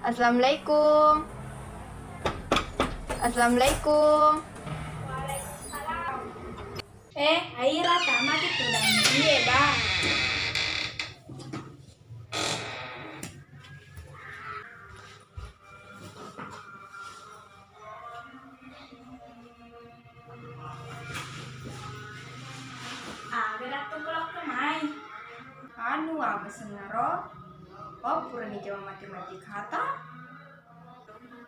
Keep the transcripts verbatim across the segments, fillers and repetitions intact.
Assalamualaikum. Assalamualaikum. Waalaikumsalam. Eh, Aira, tamaki tudang. Iye, Ba. Aga dattu ko lokka mai? Anu, aga sengaro? Oh, purani jama matematikata?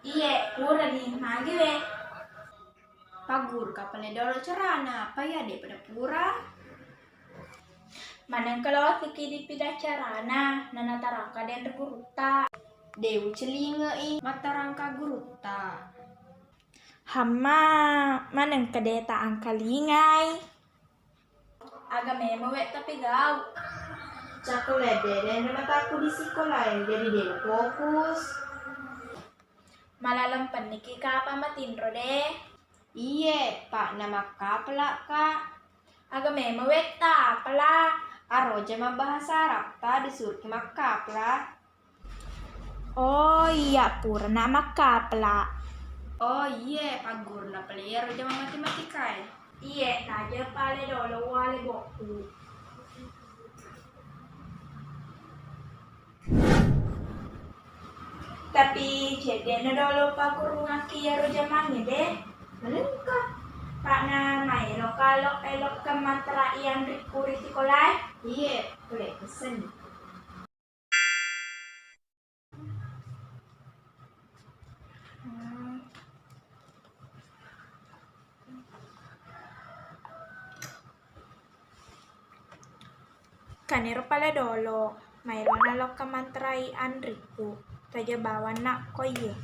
Iye, purani. Magi we? Pagguru ka pale dolo carana, apa ya de pada pura? Maneng kalau siki dipida carana, nana tarangka den gurutta. De ucelingei matarangka gurutta. Hamma, maneng kede ta angkalingai. Aga memang we tapi gau. Cakko lebe, dena mataku di sekolah, jadi de fokus. Malaleng penniki kapa matinro de? Iye, pa na makkapela ka. Aga memang we tapela. Aroja mabbahasa Arabta disuruh makkapela. Oh iya, purana makkapela. Oh iye, pagguruna pale iyaro jama matematika e. Iye, taja pale dolo wale bokku. Tapi cedde'na dolo paggurungakki iyaro jamangnge de. Malengka. Pa'na maelo ka lo-, elokka mantarai anrikku ri sikolae. Iye, pole pesenni. Kaniro pale dolo, maelona lokka mantarai anrikku, taja bawanna ko iye.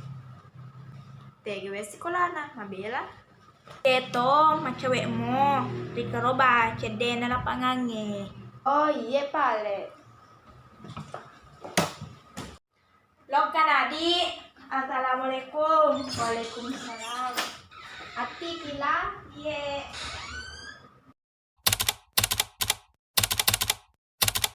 Tegi we sikolana, mabela? Teto, macawe'mo, rikaroba cedde'na lapangangnge. Oh, iye pale. Lokka nadi. Assalamualaikum. Waalaikumsalam. Atti kila? Iye.